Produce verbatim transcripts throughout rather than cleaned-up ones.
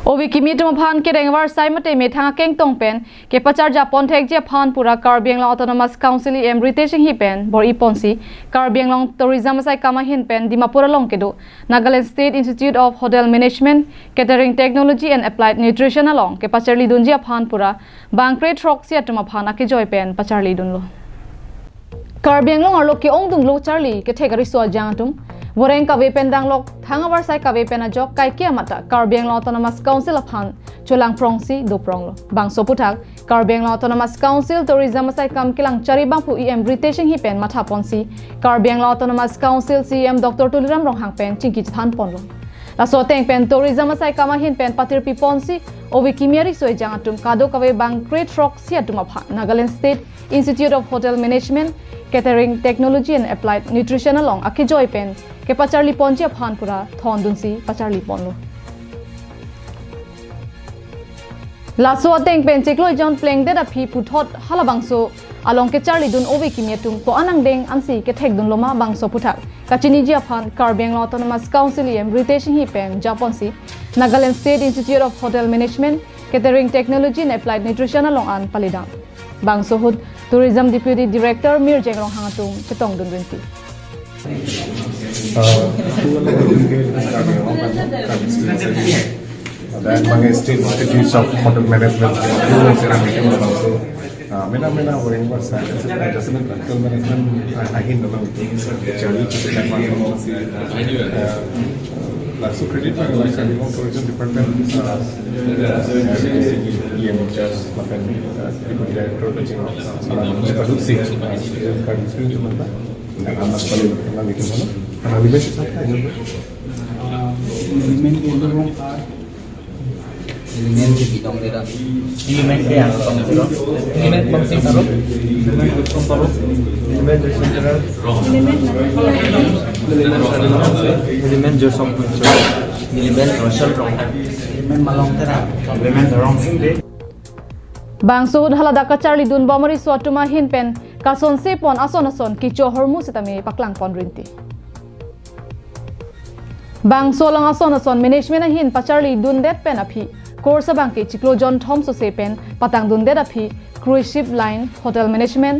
Ove kimi atum aphan kereng avarsai mate methang akengtong pen kepacharjapon thekji aphan pura Karbi Anglong Autonomous Council E M Ritesh Enghi pen bor-iponsi Karbi Anglong tourism asaikam ahin pen Dimapur along kedo Nagaland State Institute of Hotel Management, Catering Technology and Applied Nutrition along kepacharlidunji aphan pura bangkre throksi atum aphan akejoi pen pacharlidunlo. Karbi Anglong arlo ke-ongdunglo charli kethek ariso ajang atum. Voreng kave pen danglok, thang avarsai kave pen ajok kaike amat ta Karbi Anglong Autonomous Council aphan cholangprongsi dopronglo. Bangso aphuthak Karbi Anglong Autonomous Council Tourism asaikam kelang chari abangphu E M Ritesh Enghi pen mathaponsi Karbi Anglong Autonomous Council C E M Doctor Tuliram Ronghang pen chingki chethanponlo. Laso ateng pen tourism asaikam ahin pen patirpiponsi ove kimi ariso ejang atum kadokave bangkre throksi atum aphan Nagaland State Institute of Hotel Management, Catering Technology and Applied Nutrition along akejoi pen kepacharliponji aphan pura thondunsi pacharliponlo. Laso ateng pen chiklo ejon plengdet aphi puthot halabangso along kecharlidun ove kimi atum ko-an angdeng ansi kethekdunlo ma bangso aphuthak kachiniji aphan Karbi Anglong Autonomous Council E M Ritesh Enghi pen japonsi Nagaland State Institute of Hotel Management, Catering Technology and Applied Nutrition along an palidam. Bangso ahut Tourism Deputy Director Mirjeng Ronghang atum chetongdun rinti. Dan bang State Institute of Hotel Management, ah, mena mena orang yang bersa, just hotel management, ah, ahin memang itu jadi kita masih, ah, langsung credit lah, like, Karbi Anglong Tourism Department, ah, E M in charge, bahkan, ah, Deputy Director, ah, kita produksi, ah, Karbi Anglong Tourism, ah, anak paling kenal itu mana? Karena lebih susah kan, ya. Ah, manajemen di Lorong Park. Manajemen di Bidong Dera. Manajemen di Angkong Dera. Manajemen Bangsin Taro. Manajemen Bangsin Taro. Manajemen Joseph Muncho. Manajemen Roshan Rong. Manajemen Malong Tera. Manajemen Rong Sing De. Bangso ahut haladak kacharlidun bom ariso atum ahin pen kasonsepon ason ason kecho ahormu sitame paklangpon rinti. Bangso along ason ason management ahin pacharlidundet pen aphi course abangke chiklo jonthom sose pen patangdundet aphi cruise ship line, hotel management,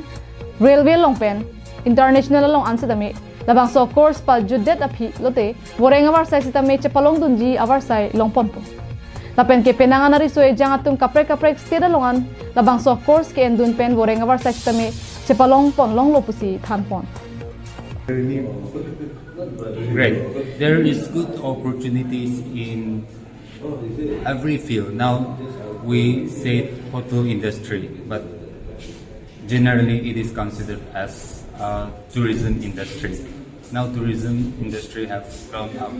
railway along pen international along an sitame labangso course pajutdet aphi lote voreng avarsai sitame chepalongdunji avarsai longponpo. Lapen ke penang an ariso ejang atum kaprek kaprek state along an labangso course ke-endun pen voreng avarsai sitame chepalongponlonglo pusi thanpon. Great. There is good opportunities in every field. Now we say hotel industry, but generally it is considered as a tourism industry. Now tourism industry have grown up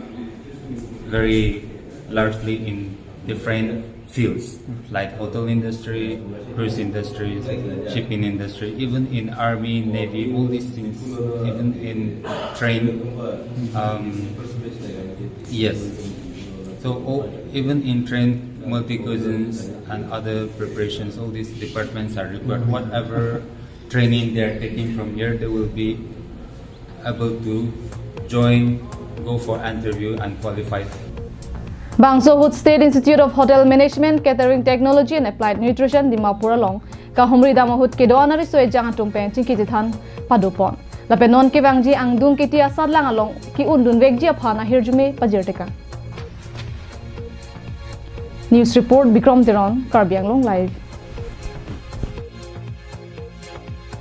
very largely in different fields like hotel industry, cruise industries, shipping industry, even in army, navy, all these things, even in train. Um, yes. So all, even in train, multi cuisines and other preparations, all these departments are required. Whatever training they are taking from here, they will be able to join, go for interview and qualified. Bangso ahut State Institute of Hotel Management, Catering Technology and Applied Nutrition Dimapur along kahumri dam ahut kedo-an ariso ejang atum pen chingki chethan padopon. Lapen non kevangji angdung kiti asatlang along ke-undun vekji aphan ahirjume pajirtekang. News report Bikrom Teron, Karbi Anglong Live.